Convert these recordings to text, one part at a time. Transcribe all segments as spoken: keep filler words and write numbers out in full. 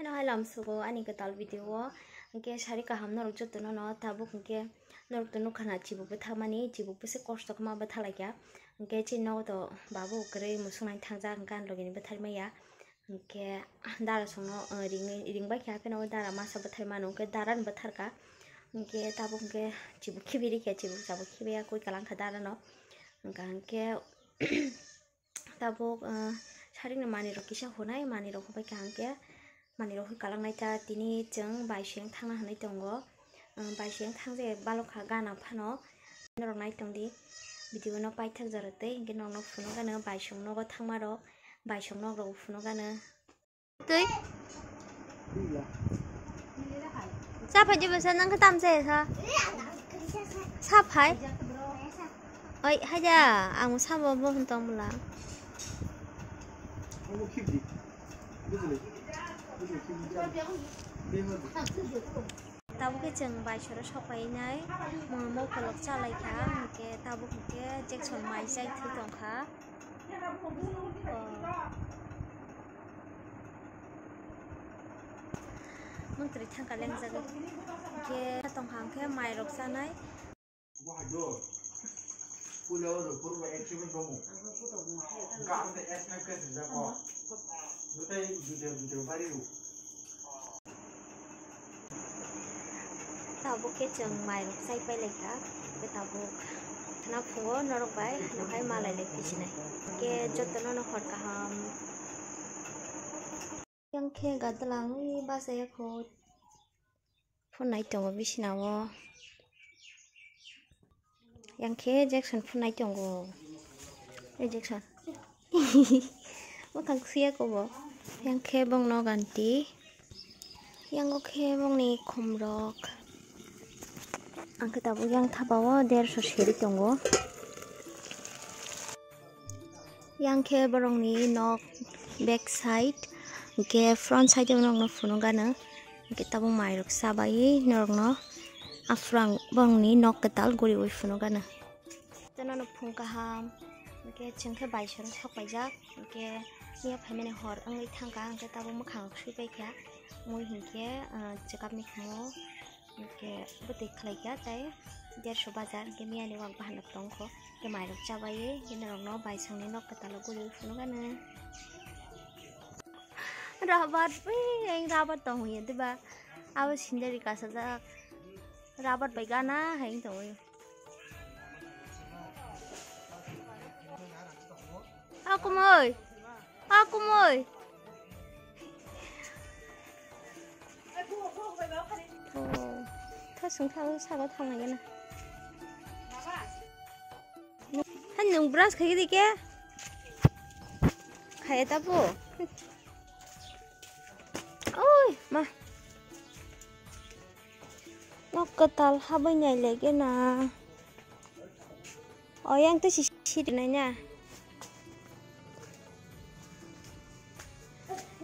Hello, hai lamsogo ani kwtal video o. Hwnkhe sari kaham norok jotono no tabuk hwnkhe norok to nukha na chibuk bwtha mani, chibuk bwse kosto khe ma bwtha laikha. Hwnkhe chini nogo to babu kwrwi musuk nai thangjak hwnkhe ani logi ni bwthar maya. Hwnkhe dara songno, uh, ring, ring bai kha pheno dara masa bwthar mano hwnkhe dara ni bwthar kha. Hwnkhe tabuk hwnkhe chibuk khibi rikha, chibuk chabuk khibi ya koi kalang kha dara no. Hwnkha hwnkhe Tabuk, ah, saringni manwirok kisa hunai, manwirok hubai kaham khe manwirok hui kalangnai ta tini chwng baiseng thangna hinwi tongo. Ah, baiseng thang je balokha gana phano norok nai tongdi video no paithak jora tei hwnkhe norokno phunukgano baisong nogo thangmarok, baisong nok rok phunukgano. Twi. Sa phai di bwsa nang khe tam chaya sa. Sa phai. Oi, haja, ang samo bo hwn tong bwla. Tabuk khe chwng baisoro sok painai, mo-, mokholok chalaikha, hwnkhe tabuk hwnkhe Jackson mai chai thwi tongkha. Mantri thangka lengjagwi. Hwnkhe tongkha hwnkhe mairok chanai. Tabuk khe chwng mairok chai pai lai kha, tei tabuk khna phungo norok bai hano hai malai lai phi sinai. Hwnkhe jotono no hor kaham. Yang khe gadala wngwi bachaya kho. Phunai tongo bisina o. Yang khe Jackson phunai tongo. Ei Jackson. Mwkhang suya kobo. Yang khe bongno ganti. Yang o khe bongni khumrok. Ang khe tabuk yang thapa o derso seri tongo. Yang khe borokni nok back side, hwnkhe front side o norokno phunukgano, hwnkhe tabuk mairok chabai norokno aphurang borokni nok kwtal guriui phunukgano. Jotono phung kaham, hwnkhe chwng khe baisoro sok paijak, hwnkhe miya phaimani hor wngwi thangkha, hwnkhe tabuk mwkhang sui paikha, mui hinkhe, ah, chwkapni khumo. Hwnkhe bwtwi khlaikha tei derso bajar, hwnkhe miyani wak bahan rok tongkho, hwnkhe mairok chabai, hwnkhe norokno baisongni nok kwtalo guriui phunukgano. Rabar, ui, ang rabar tong hwnwi diba? Abo sindari kasajak. Rabar bai gana hai wng tongwi. A kumui. A kumui. Oh, thasung thang saka thang lagi na. Hai nung brush khai di ke? Khai ta po. Oi, ma. Nok kwtal habai nai lege na. O yang tei si siri nai na.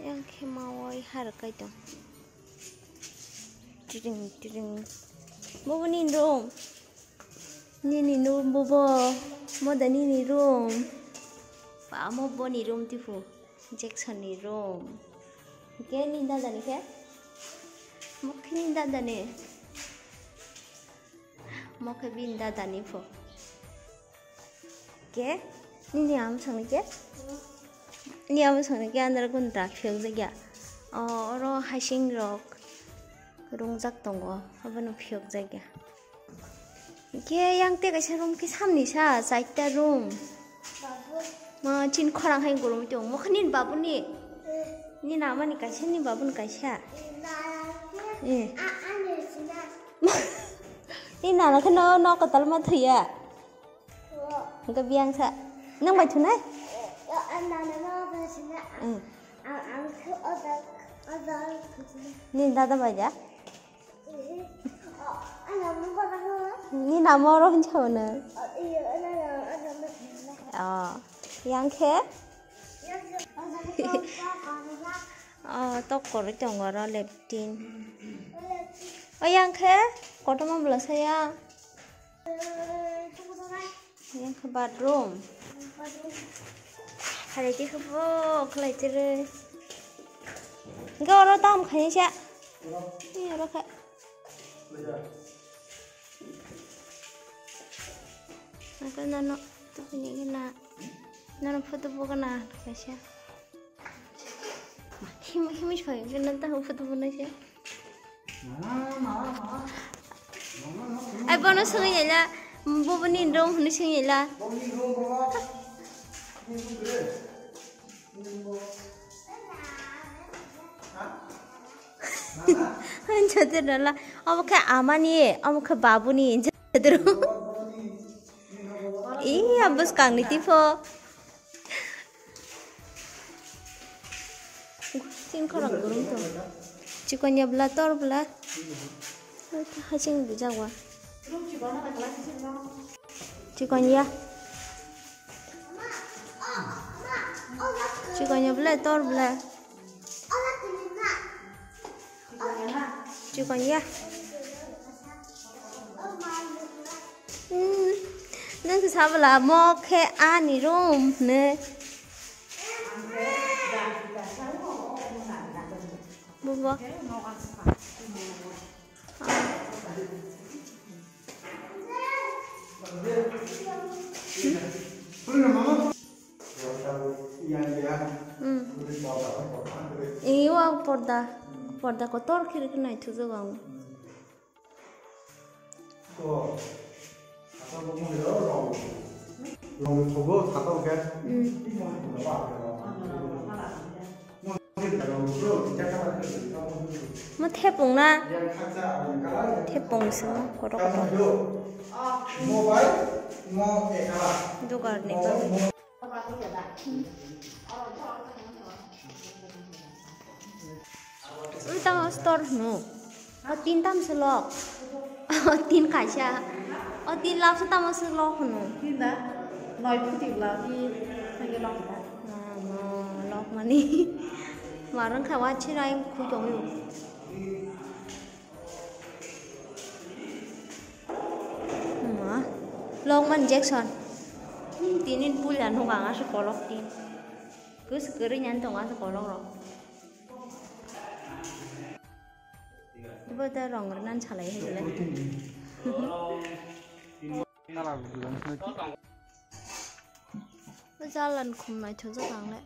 Yang khe ma oi har kai tong. Tiring tiring. Bobo ni room. Nini room bobo. Moda nini room. Pa mo boni room tipu. Jackson ni room. Ke ni dada ni ke? Mo khe ni dada ni. Mo khe bini dada ni pho. Ke? Nini ama songni ke? Ni ama songni ke andar gun dak phiyok jakya. O, oro hasing rok rungjak tongo. Abono phiyok jakya. Ke yang te kaisa room ke samni sa, chaita room. Ma chin khorang hai gurumui tong. Mo khe nini babuni. Ni namani kaisa, ni babuni kaisa. Eh. Ni nana khe no, no kwtal ma thwiya. Hwnkhe biyang sa. Nang bai thunai? Eh. Ni dada bai da? Ni namo oro hinsa hwnwi. Oh, yang khe? Oh, tok koroi tongo oro leptin. Oh, yang khe? Kotorma bwla saya. Yang khe bathroom. Hari khe bo khlai tere. Hingke oro tam khainai se. Ni oro khe. Ake nano tubini gana. Nano photo bo gana kaisa. Him him is phai gana ta photo bo naise. Ai bono swngi yala. Boboni room hwnwi swngi yala. Hinsa de dala, omo khe amani, omo khe babuni, hinsa de ro. Iya, bwskangni tipo. Tin khorang gurung to. Chikon ya bla tor bla. Haching bujawa. Chikon ya. Chikon ya bla tor bla. Chikon ya. Hmm. Nang sa bla mo khe ani room ne. Bubo. Hmm. Iyo ang porda, porda kotor khe rikhe naithokjago ang. Hmm. Mo thepung na? Thepung se mo, kotor kotor. Dugar ni bagwi. Ui, tamo store hwno. O tin tam se lok. O tin kaisa. O tin lak se tamo se lok hwno. Tin da? Noi phuti bla ki thangye lok da. Mamo, lok mani. Marang kha wa chirai khu tong yo. Ma, lok man Jackson. Tini pula nukang asu kolok tin. Kus kering yan tong asu kolok rok. Ibo ta rong rwnan salai hai le. Jalan khum naithok jak ang le.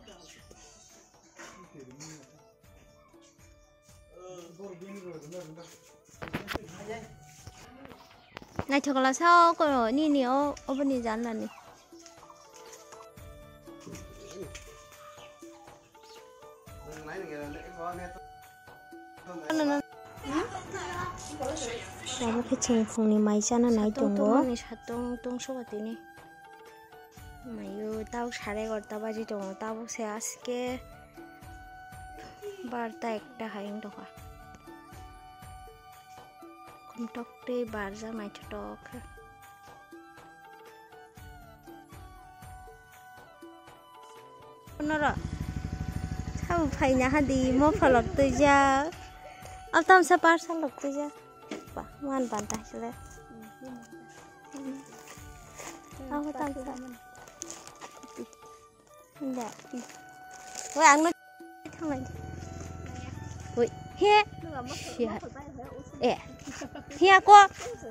Naithok la sao ko nini o oboni jan nani. Abo khe chwng phungni mai chana nai tongo. Tongmani satong tong soba tini. Mayo tabuk sare egarota baji tongo, tabuk se aske barta ekta hai wng tongkha. Khumtok tei barjak naithotok khe. Noro sabo phaina hadi mopha lok twijak. Altamsa parsa lok twijak. Ba, man banta sile. Abo tamsa. Da. Woi, ang no thanglai. Woi, he. Sia. Eh. He ako.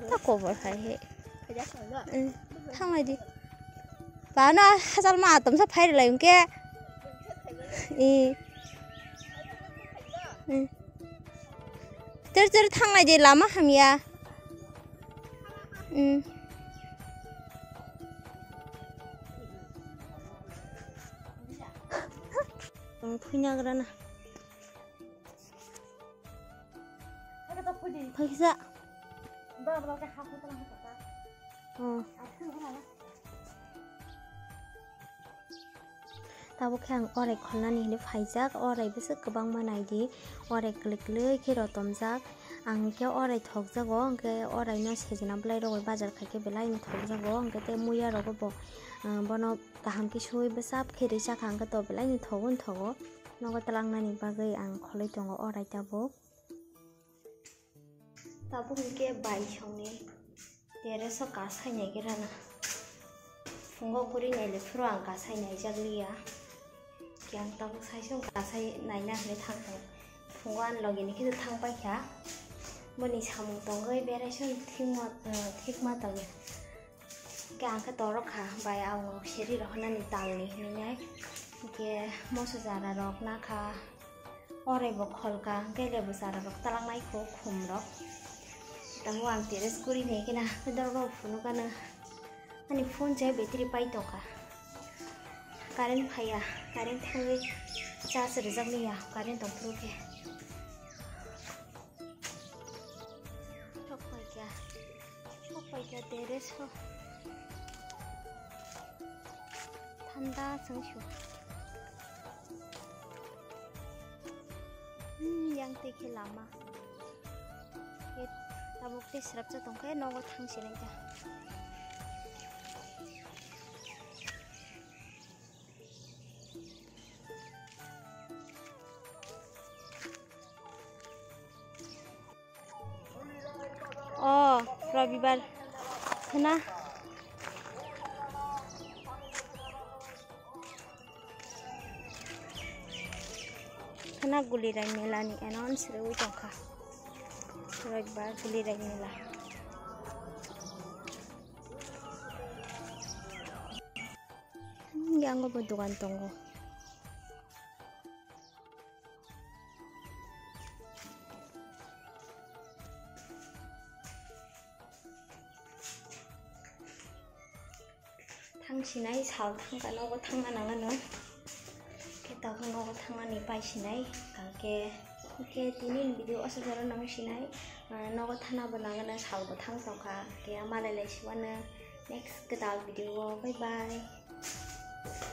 Ta kobor hai he. Eh, thanglai di. Ba no hachal ma atom sa phai lai ke. Eh. Eh. Ter ter thanglai di lama hamya. Hmm. Ang phuina grana. Phaikisa. Oh. Tabuk khe ang orai kholnani hinwi phaijak, orai bwswk kwbangma naidi, orai kwlwi kwlwi khe rotomjak. Ang khe orai thokjago, hwnkhe oraino sejna bwlai rok bai bajar khaikhe belai no thokjago, hwnkhe tei muya rogo bo, ah, bono kaham khe suwi bwsap khe rwi chakha, hwnkhe to belai no thogo, thogo. Nogo twlangnani bagwi ang kholwi tongo orai tabuk. Tabuk hwnkhe baisongni terrace o kasai naigerana. Phungo guri naile phuru ang kasai naijak liya. Khe ang tabuk saisung kasai naina hinwi thang thang. Phungo ani logi ni khe thang paikha. Boni samung tongwi berai song thikma, eh, thikma tongwi. Khe ang khe torok kha, bai ang seri rok nani talni hinwi nai. Khe moso jara rok nakha, orai bo kholka, khe lebu jara rok talangnai kho khum rok. Tamo ang terrace kuri ni khe na, khe dorok rok phunuk ano. Ani phone chai battery pai tongkha. Current phaiya, current thangwi charge rijak liya, current tongphuru khe. Sok paikha, sok paikha terrace o. Thanda chwngsu. Hmm, yang tei khe lama. Khe tabuk tei srapsa tongkhe nogo thang sinai ta. O Robibar khna. Khna Gulirai mela ni announce rwi tongkha. Robibar Gulirai mela. Yango bo dogan tongo. Thang sinai sal thangkha nogo thangna nangano. Khe tabuk nogo thangnani pai sinai. Khe, khe tini video asajaro nang sinai. Ah, nogo thana bo nangano sal bo thang tongkha. Khe malai lai siwano next kwtal video o. Bye bye.